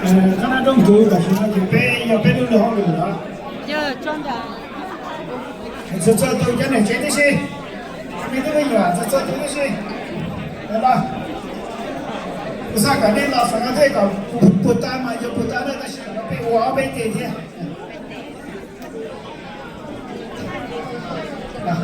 Qhab nab rooj tug tam sim no ces peb yog peb lub lub hauj lwm lawm. Txhua txhua tus cov niam tsev tib si, me tub me nyuam txhua txhua tus tib si. Los, kuv xav kom nej los saum no thiab kom puag ta mas yog puag ta na, tab sis peb ua ob peb teg thiab. Los,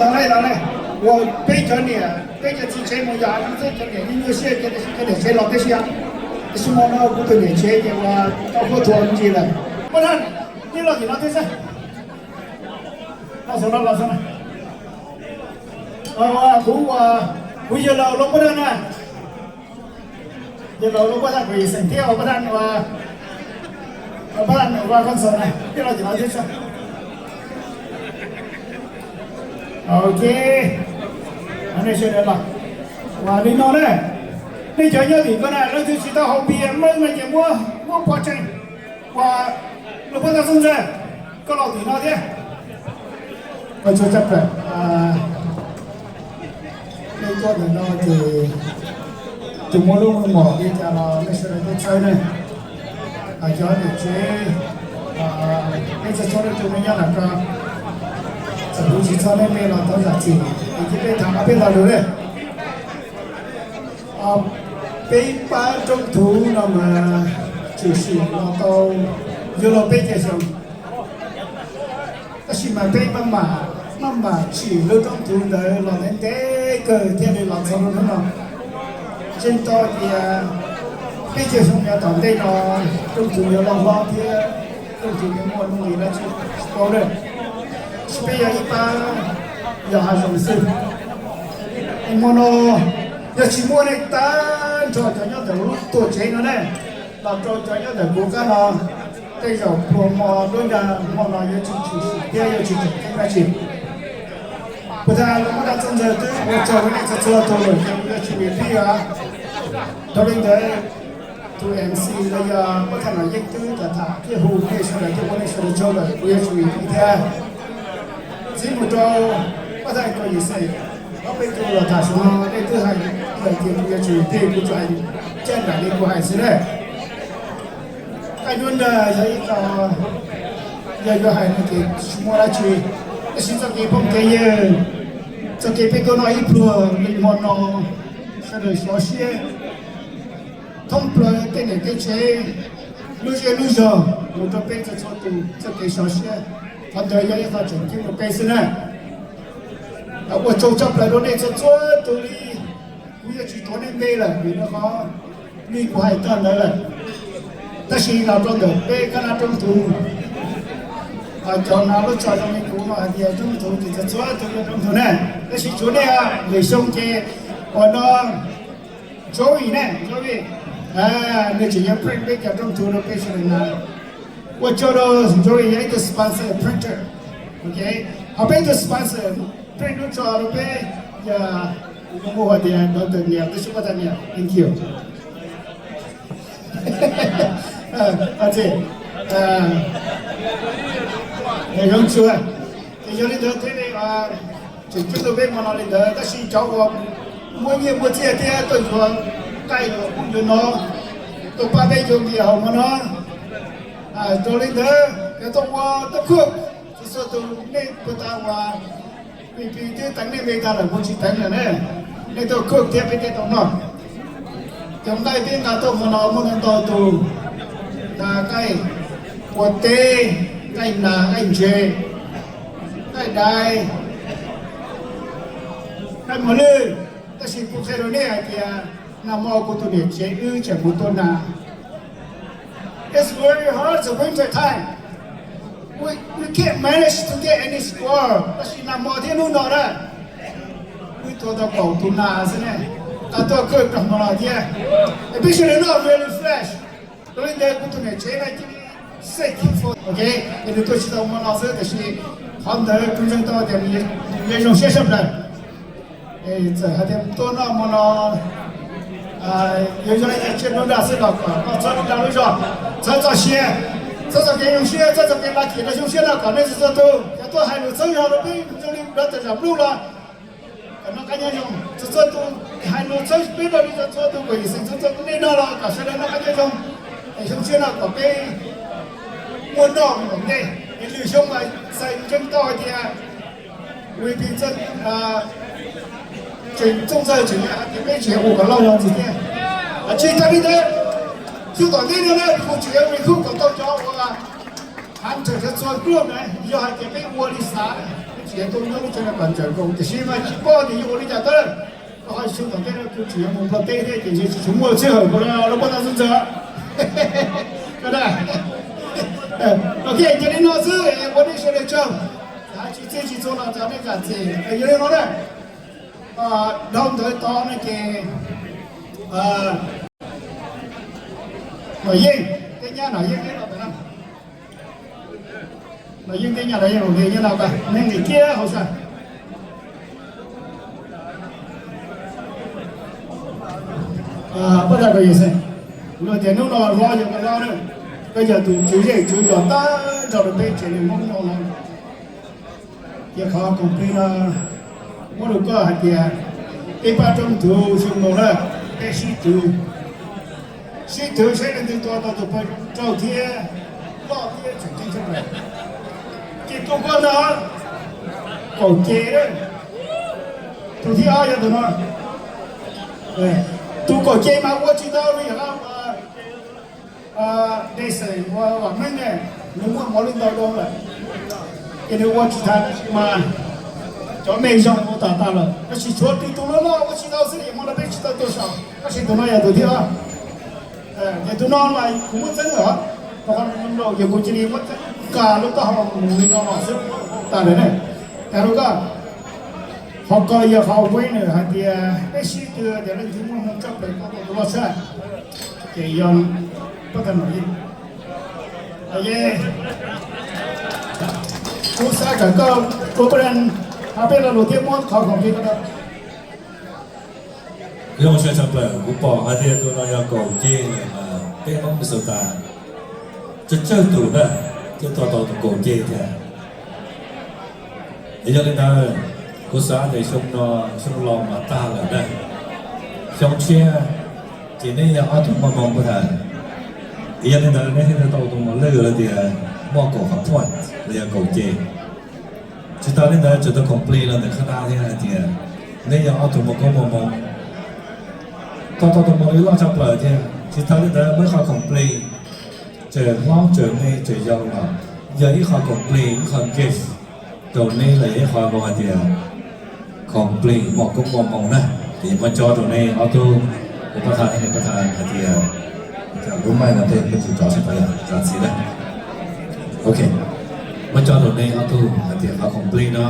los, los, ua peb cov niam peb cov txiv tsev mus yog xwb, cov niam nyuaj siab, cov niam tsev los tib si. Tab sis hmo no kuv tus niam tsev ces ua tau huab tua me ntsis lawm. Pab dab, nej los tim no thiab xwb. Los saum no, los saum no. Kuv, kuv yawg laus Loob Pab Daj na. Yawg laus Loob Pab Daj, kuv yawm xeem thiab ua pab daj, ua pab daj ua koj ntxhais na, nej los tim no thiab xwb. Ok, nej sawv daws los. Ua li no na, nej cov nyob tim ko na, leej twg tsis tau haus npias mloog no ces muab, muab pov tseg. Ua, luag pab tau txooj ntxawg, koj los tim no thiab. Koj txhua tshaj plaws, nej tuaj ntawm no ces tus muaj lub mom li cas los nej sawv daws tuaj txhawb ne. Cov niam tsev, nej txhua txhua leej twg nej nyob nram ko, txawm kuv tsis txog nej, nej los thov zam txim es cia peb tham ob peb lo lus ne. Peb pab roob thuv no mas tshwm sim los tau yuav luag peb caug xyoo, tab sis mas peb maj mam, maj mam tsim lub roob thuv ntawd los ntev ntev kawg thiaj li los txog lub hnub no. Ntseeg tau tias peb caug xyoo yav tom ntej no roob thuv yuav loj hlob thiab roob thuv yuav muaj nuj nqis dab tsi tsis paub lawm, tab sis peb yog ib pab yog hav zoov xwb. Es hmo no yog tsis muaj nej tag nrho cov nyob ntawm lub tuam tsev no ne, los rau cov nyob ntawm kuv qab no, tej zaum pluas hmo dub ntag hmo no yuav tsis tshwm sim thiab yuav tsis tseem ceeb dab tsi. Kuv thaj los muab dab txooj ntxawg twb ua tsaug rau nej txhua txhua tus lawm ces kuv yuav tsis repeat os. Dhau li ntawd, tus MC los yog pab thaj Nom Yeej twb tham tham thiab hu nej sawv daws thiab ua nej sawv daws tsaug lawm, kuv yuav tsis repeat thiab. Txij mus rau pab thaj Kos Yim Xeem, ob peb tug los tham saum no nej twb hais lawm ces kuv yuav tsis repeat, kuv tsuas hais caj nram li kuv hais xwb na. Kaj ntug ntawd yog ib qho, yog yuav hais no ces tsis muaj dab tsi, tab sis txoj kev phooj kev ywg, txoj kev peb tuaj noj ib pluag li hmo no, sawv daws xyov siab thoob plaws tej niam tej tsev, lub zej lub zog mus rau peb txhua txhua tus txoj kev xyov siab, qhov ntawd yog ib qho tseem ceeb rau peb xwb na. Ua tsaug tshaj plaws rau nej txhua txhua tus li. Kuv yuav tsis tuav nej npe lawm vim rau qhov li kuv hais tag ntawd lawm, tab sis los rau ntawm peb qab nab roob thuv, cov no lub tso zoo li kuv no hais tias roob thuv ces txhua txhua tus yog roob thuv na, tab sis tshuav nej lwm xyoo ces uas no Joey ne, Joey, nws tseem yuav print peb cov roob thuv rau peb sawv daws na. Ua tsaug rau Joey yog ib tug sponsor printer, ok, ho peb ib tug sponsor print lub tso rau peb yog, kuv muaj hais tias Doctor Niam tab sis pab thaj Niam, thank you. Zoo tsuag, ces yog li ntawd thiaj li tseem ceeb rau peb hmo no li ntawd, tab sis cov uas muaj nyiaj muaj txiaj thiab tuaj yuav nqaij yuav ub yuav no, tuaj pab peb yuav npias hauv hmo no. Raws li ntawd yog tuaj ua tuaj cook, txhua txhua tus nej puag ta uas pis pis twb teev nej npe tag lawm, kuv tsis teev lawm ne, nej tuaj cook thiab peb thiaj tau noj. Cov nqaij peb nqa tuaj hmo no muaj ntau ntau tus, nqa nqaij ua teb, nqaij nas, nqaij ntses, nqaij dais, nqaij mos lwj. Tab sis kuv qhia rau nej hais tias nag hmo kuv tus niam tsev wb tseem mus tua nas. It's very hard, it's winter time. We, we can't manage to get any squirrel. Tab sis nag hmo thiab hnub no na, wb tua tau kaum tus nas xwb ne. Nqa tuaj cook rau hmo no thiab, es peb sawv daws noj really fresh. Raws li ntawd kuv tus niam tsev na cia li sick, ok, es nws tuaj tsis tau hmo no xwb, tiam sis qhov ntawd kuv ntseeg tau tias nws zoo siab tshaj plaws. Txawm hais tias tuaj noj hmo no yuav yog ib yam tsiaj nruab nrag xwb los kom noj txhob nruab nrag lub zog, txhob txoj sia, txhob txoj kev zoo siab, txhob txoj kev lav chim los zoo siab no kom nej txhua txhua tus cov tuaj hais lus txhawb zog rau peb zoo li Doctor Zam Npluj los kom noj qab nyob zoo txhua txhua tus. Hais lus txhawb peb rau li txhua tus kom yim xeem txhua txhua nej noj los kom sawv daws noj qab nyob zoo. Es xyoo tshiab no kom peb muaj noj mus ntej, es lwm xyoo mas txais ntseeg tau hais tias we be tseem txawj tseem hais tias peb tseem ua kom lauj los ntxiv thiab. Tsis tas li ntawd, xyoo tom ntej no na kuv tseem yuav recruit kom tau cov uas hunter cov txua group na, yog hais tias peb ua li xav, peb tseem yuav tuaj nyob lub tsev no kom ntsaum nkoos, tiam sis mas tsis paub tias yuav ua li cas tau. Ho xyoo tom ntej no kuv tseem yuav mus Nplog teb thiab, ces ntshe tsis tshua muaj sij hawm ua lub pob tag xwb ntxawg. Ok, ces li no xwb, ua nej sawv daws tsaug. Tsis txij tsis txua los txog nej zam txim, yog li no na. Dhau ntawd tod no ces Nom Yeej, tej nyab Nom Yeej, Nom Yeej tej nyab Nom Yeej los nqis nyob no, nej nqis kiag hauv sab. Pab tag ko yog xeem, luag tias hnub no hlob yog koj hlob na, koj yog tus tswv zej tswv zos tag nrho rau peb tsev neeg Hmoob no no. Ces qhov koom plig no muab rau koj hais tias peb pab roob ntug xyoo no na, peb sib twv, sib twv saib leej twg tua tau tus pawg rau thiab loj thiab tseem ceeb tshaj plaws. Ces tus koj no, Kaum Ceg, tus thib ob yog tus no. Tus Kaum Ceg mas ua tsis tau li yam Dej Xeem ua Vam Meej ne, nws muaj mov li ntau doo lawm, ces nws ua tsis tau mas cov me zoo ua tag tag lawm, tab sis tshuav tus loj loj ua tsis tau xwb, hmo no peb tsis tau tuaj saum, tab sis tus no yog tus thib ob. Ces tus no mas kuv muab txeeb lawm, rau qhov yog kuv cia li muab txeeb nqa lub taub hau mus li no los xwb tag lawm ne. Cas rau koj, qhov ko yog qhov winner hais tias peb sib tw tias leej twg muaj hmoo tshaj plaws tus loj tshaj, ces yog pab tag Nom Yeej. Kuv xav kom koj ua pab tag, peb lo lus thiab muab qhov koom plig ko rau. Zoo siab tshaj plaws, kuv pom hais tias tus no yog Kaum Ceg, peb Hmoob Minnesota tsawg tsawg tus na, thiaj tua tau tus Kaum Ceg thiab. Es yog li ntawd, kuv xav tias xyoo no, xyoo los mas tag lawm na, xyoo tshiab ces neb yog ob tug muaj hmoo pab tag. Es yog li ntawd neb thiaj tau tus mos lwj los tias muaj kaum qhov point los yog Kaum Ceg. Tsis tas li ntawd tseem tau koom plig los ntawm Qhab Nab thiab hais tias neb yog ob tug muaj koob muaj hmoo, tau tau tus mos lwj loj tshaj plaws thiab. Tsis tas li ntawd muaj ib qho koom plig, tseem hlob tseem me tseem yau los yog ib qho koom plig, ib qho gift rau neb los yog ib qho hais tias koom plig muaj koob muaj hmoo na. Ces muab cob rau neb ob tug, kuv pab tha thiab nws pab tha hais tias lub maij no tej peb tsis tso sab tod, zam txim na. Ok, muab cob rau neb ob tug hais tias qhov koom plig no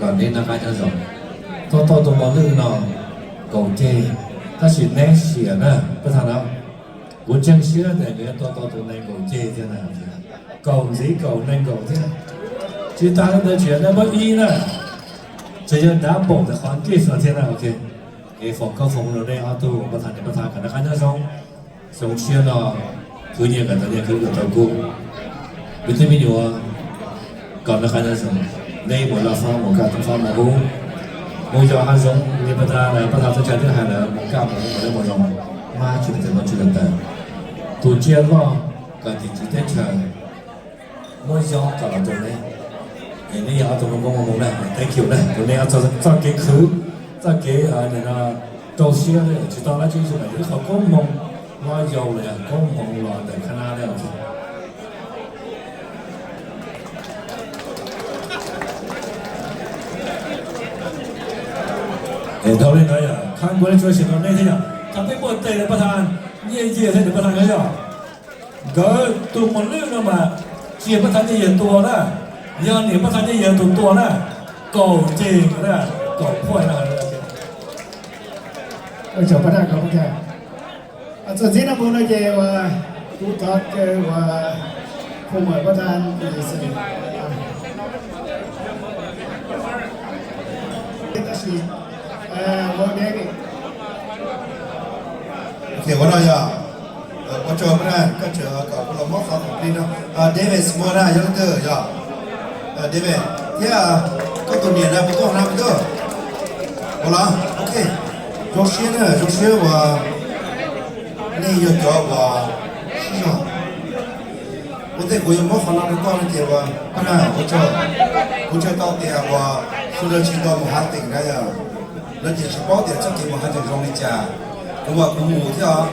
kom neb noj qab nyob zoo. Tau tau tus mos lwj no Kaum Ceg, tab sis neb xiam na pab tha no, kuv ntseeg siab tias nkawd yuav tua tau tus nees nkaum ceg thiab na, kaum ntxiv kaum nees nkaum thiab. Tsis tas li ntawd tseem yog nab npawb ib na, tseem yog double ntawm qhov gift no thiab na. Ok, es foom koob foom hmoov rau neb ob tug, pab tha neb pab tha kom noj qab nyob zoo. Xyoo tshiab no khwv nyiaj kom tau nyiaj, khwv kub kom tau kub. Me tub me nyuam kom noj qab nyob zoo, neb mus laj fab mus kaj toj fab mus hub, mus yos hav zoov li pab tha, pab tha tub tshaj twb hais lawm, mus kaj mus hub mus lej mus zoo, mab tsis tau tes mab tsis tau taw, tus tsiaj loj kom tim txiv teb chaws muab yob kom los rau neb. Es neb yog ob tug muaj koob muaj hmoov na, thank you na, rau neb txoj kev khwv, txoj kev rau siab tsis tau dab tsi, ib qho koob hmoov hlob yau los yog koob hmoov los ntawm Qhab Nab na. Es dhau li ntawd yog congratulations rau nej thiab yog thaum peb muaj tes pab tha, nyiaj yig thiab nws pab tha nyob yog nkawd tus mos lwj no mas tsis yog pab tha nyiaj yig tua na, yog niam pab tha nyiaj yig tus tua na, kaum ceg na, kaum point na. Ua tsaug pab tha, txog txij no mus no ces kuv thov caw ua phu mawm pab tha, tab sis ua David, ua no yog ua tsaug pab tha, koj tseem kom kuv los muab qhov koom plig no. David Smuas na yog leej twg yog? David thiab koj tus niam na puas tuaj na, puas tuaj? Ua los ok. Zoo siab na, zoo siab uas nej yog cov uas sib zog. Ua ntej kuv yuav muab qhov no rau koj no ces uas, kuv ntshaw tau tias uas sawv daws tsis tau mus hav teem na yom, lawv ces tsis paub tias txoj kev mus hav teem zoo li cas. Kuv mas kuv mus thiab os,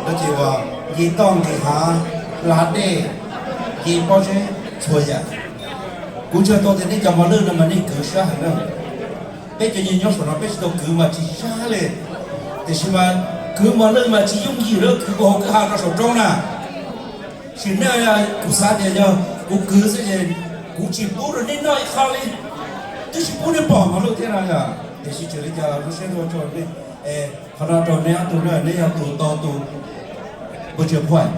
lawv ces uas nce toj nqis hav, hla dej, nce pob zeb txhua yam. Kuv ntshaw tau tias nej cov mos lwj no mas nej kwv sab heev na. Peb cov nyob saum no peb tsis tau kwv mas tsis sab li. Tiam sis mas kwv mos lwj mas tsis yooj yim li kwv hauv kwv hav rau saum roob na. Sim neej kuv xav tias yog kuv kwv xwb ces kuv tsis pub rau nej noj ib qho li, twb tsis pub nej pom mos lwj thiab no yom. Tiam sis tsis li cas los zoo siab ua tsaug nej, qhov no rau neb ob tug na, neb yog tus tau tus budget point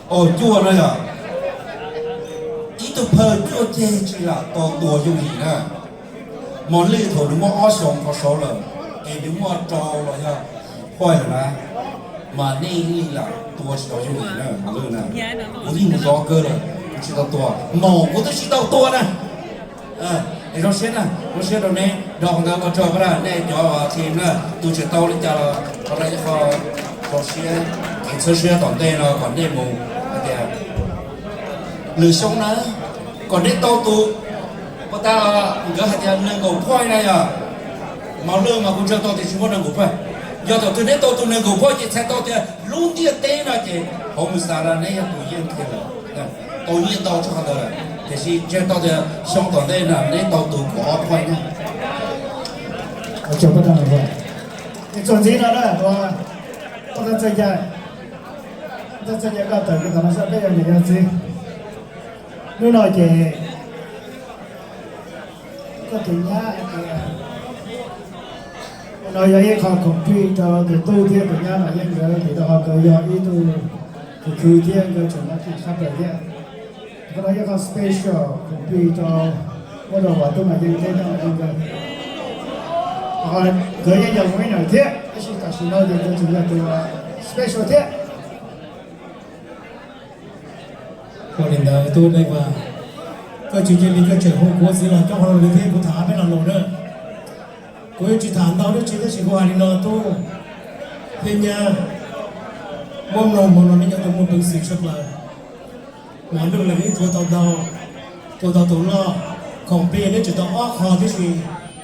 os, cuaj no yog ib tug phaw cuaj ceg tsis lam tau tua yooj yim na. Mos lwj thaum nws muaj ob xyoos qhov saud lawm, es nws muaj rau los yog point lawm na, mas nej yeej lam tua tsis tau yooj yim na mos lwj na. Kuv yeej mus zov kawg lawm kuv tsis tau tua, maum kuv twb tsis tau tua na. Es zoo siab na, zoo siab rau neb, dhau qhov ntawd ua tsaug pab na, nej cov team na, tus tsis tau li cas los qhov no ib qho zoo siab, kev txhawb siab tom ntej no kom nej mus hais tias lwm xyoo na, kom nej tau tus, ua tas nkawd hais tias nees nkaum point na yom. Mos lwj mas kuv ntshaw tau tias tsis muaj nees nkaum point. Yog thaum twg neb tau tus nees nkaum point ces txhais tau tias lub ntiaj teb no ces hauv mus xav na neb yog tus yeej kiag lawm, tau nyiaj ntau tshaj qhov ntawd lawm. Tiam sis ntshaw tau tias xyoo tom ntej na neb tau tus kaum ob point na. Txuas ntxiv no na, pab txawj cai, txawj cai koj tawm kiag tom no saib peb yog niam yog txiv. Hnub no ces koj tus nyab hais tias no yog ib qho khoom plig rau tus tub thiab tus nyab no yeej nkawd vim rau qhov nkawd yog ib tug khwv khwv thiab nkawd tseem muaj kev sab plaws thiab. Qhov no yog qhov special khoom plig rau muab rau uas tub mas yeej teb no nkawd, nkawd yeej yog ib nawm thiab tab sis tam sim no ces nkawd tseem yog tus special thiab. Ua li ntawd tub Dej Vaj, koj tsis cia li koj tseem hu kuv txiv los coob hlo li thiab kuv tham peb lo lus na. Kuv yuav tsis tham ntau dab tsi tab sis kuv hais li no tub thiab nyab, muab mloog hmo no nej cov tus muaj peev xwm tshaj plaws. Mos lwj los neb tuav tau ntau, tuav tau tus loj, khoom plig neb tseem tau ob qho tib si,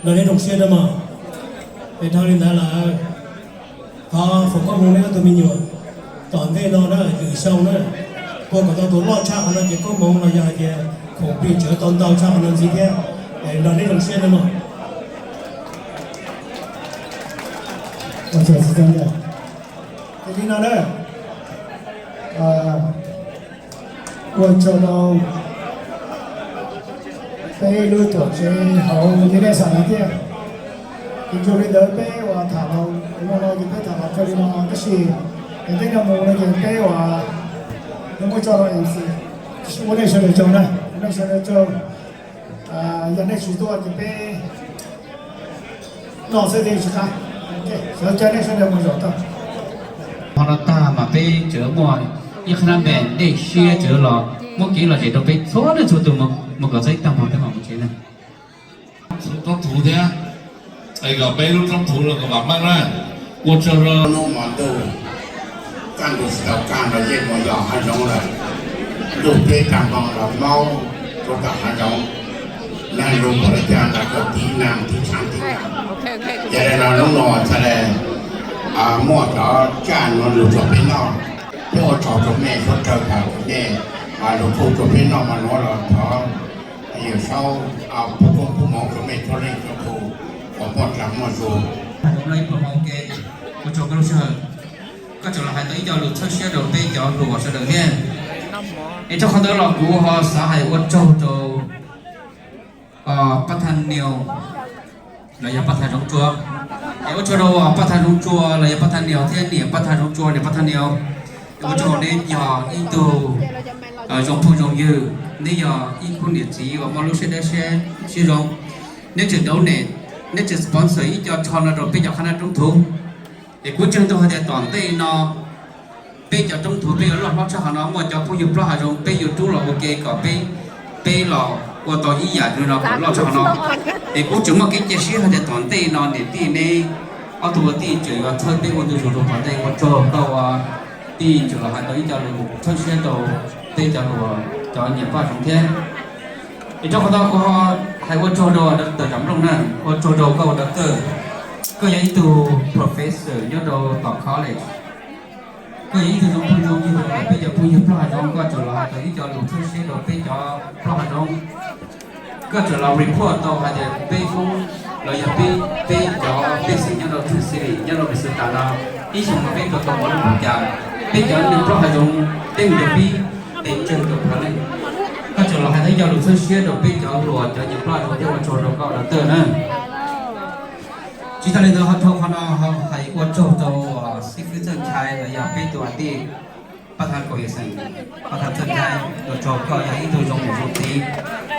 los neb zoo siab na mog. Es dhau li ntawd lawm, thov foom koob hmoov neb ob tug me nyuam, tom ntej no na lwm xyoo na, puas kom tau tus loj tshaj qhov no ces koob hmoov los yog hais tias khoom plig tseem tau ntau tshaj qhov no ntxiv thiab, es nrog neb zoo siab na mog. Ces li no na, ua tsaug rau peb lub tuam tsev hauv Nyiaj Dej Xam no thiab. Ces zoo li ntawd peb uas tham los ua no ces peb tham los kawg li no tab sis es tej no mus no ces peb uas yuav muab tso rau M C, tab sis ua nej sawv daws tsaug na, ua nej sawv daws tsaug. Yog nej tsis tuaj ces peb noj xwb thiaj tsis qab. Sawv caw nej sawv daws mus zaum tau. Qhov no tag mas peb tseem muaj ib qhab nab npe dej siab tseem los muab kev lom zem rau peb txhua leej txhua tus mus kom txog ib tag hmo peb mam mus tsev na. Roob thuv thiab, es kom peb lub roob thuv los kom vam meej na. Ua tsaug rau hnub hmo ntuj, kaj ntug tsis tau kaj los yeej mus yos hav zoov lawm. Ntuj teb tag hmo los maub rau tom hav zoov, neeg lus npaum li cas nrog koj tiv neeg tiv tshav tiv neeg. Yog li no hnub no txhaj le muaj cov tsaj no lug rau peb noj. Peb ua tsaug rau mej suav dlawg tas nej lug kuj rau peb noj mas nuav los thov Yawm Saub pub koob pub moov rau mej txhua leej txhua tus uas muaj dlaag muaj zug. Ua tsaug koj lub sij hawm, koj tseem los hais tau ib co lus txhawb siab rau peb cov hluas sawv daws thiab. Es rau qhov ntawd los kuv ho xav hais ua tsaug rau Paj Thaj Nias los yog Paj Thaj Zoov Tsua. Es ua tsaug rau Paj Thaj Zoov Tsua los yog Paj Thaj Nias thiab niam Paj Thaj Zoov Tsua, niam Paj Thaj Nias. Ua tsaug, neb yog ib tug zoo phooj zoo ywg, neb yog ib khub niam txiv uas muaj lub siab dawb siab zoo. Neb tseem donate, neb tseem sponsor ib co tsho no rau peb cov qhab nab roob thuv. Es kuv ntseeg tau hais tias tom ntej no peb cov roob thuv peb yuav loj hlob tshaj qhov no, muaj cov phooj ywg plaub hav zoov peb yuav rub los ua ke kom peb peb los ua tau ib yam li no kom loj tshaj no. Es kuv tseem muaj kev cia siab hais tias tom ntej no niam tij neb ob tug ua tij tseem yuav txhawb peb ua ntu zus rau tom ntej. Ua tsaug koj ua tij tseem los hais tau ib co lus txhawb siab rau peb cov hluas cov niam poj zoov thiab. Es rau qhov no kuv hais ua tsaug rau Doctor Zam Nplooj na, ua tsaug rau koj ua doctor, koj yog ib tug professor nyob rau tom college, koj yog ib tug zoo phooj zoo ywg rau peb cov phooj ywg plaub hav zoov, koj tseem los hais tau ib co lus txhawb siab rau peb cov plaub hav zoov. Koj tseem los report tau hais tias peb Hmoob los yog peb, peb cov pej xeem nyob rau Twin City nyob rau Minnesota no, ib xyoos no peb tau tau ua lub cas, peb cov neeg plaub hav zoov peb mus yog pib, es tsawg rau phav leej. Koj tseem los hais tau ib co lus txhawb siab rau peb cov hluas cov niam plaub hav zoov thiab, ua tsaug rau koj doctor na. Tsis tas li ntawd ho dhau qhov no ho hais ua tsaug rau xib fwb Txawj Nchai los yog peb tus a tij pab thav kaum yawm xeem, pab thav Txawj Nchai, ua tsaug koj yog ib tug zoo niam zoo txiv,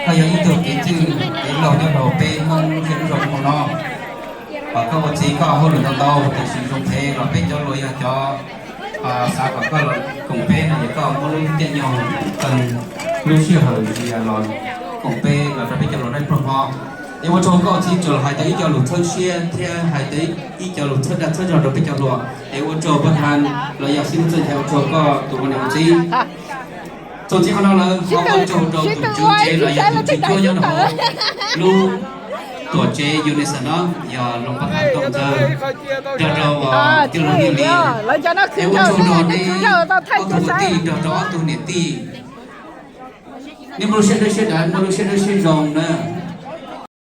koj yog ib tug kev txwj kev laug nyob rau peb Hmoob lub zej lub zos no. Kom koj ua txiv koj hauj lwm ntau ntau, tiam sis zoo phem los peb cov hluas yog cov xav kom koj los koom peb no ces koj muab lub caij nyoog qee lub sij hawm zias los koom peb los rau peb cov hluas dawb pluag hmo. Es ua tsaug koj txiv tseem los hais tau ib co lus txhawb siab thiab hais tau ib co lus txhawb dag txhawb zog rau peb cov hluas. Es ua tsaug pab thav los yog xib fwb Txawj Nchai, ua tsaug koj tus ua niam ua txiv. Txuas ntxiv qhov no lawm ho ua tsaug rau tus tswv tsev los yog tus tswv cuab nyob rau hauv lub tuam tsev Unison no, yog Looj Paj Thav Tooj Ntxawg, nrog rau tij laug Nyiaj Lis. Es ua tsaug rau neb ob tug kwv tij nrog rau ob tug niam tij. Nej muaj lub siab dawb siab dav, muaj lub siab dawb siab zoo na.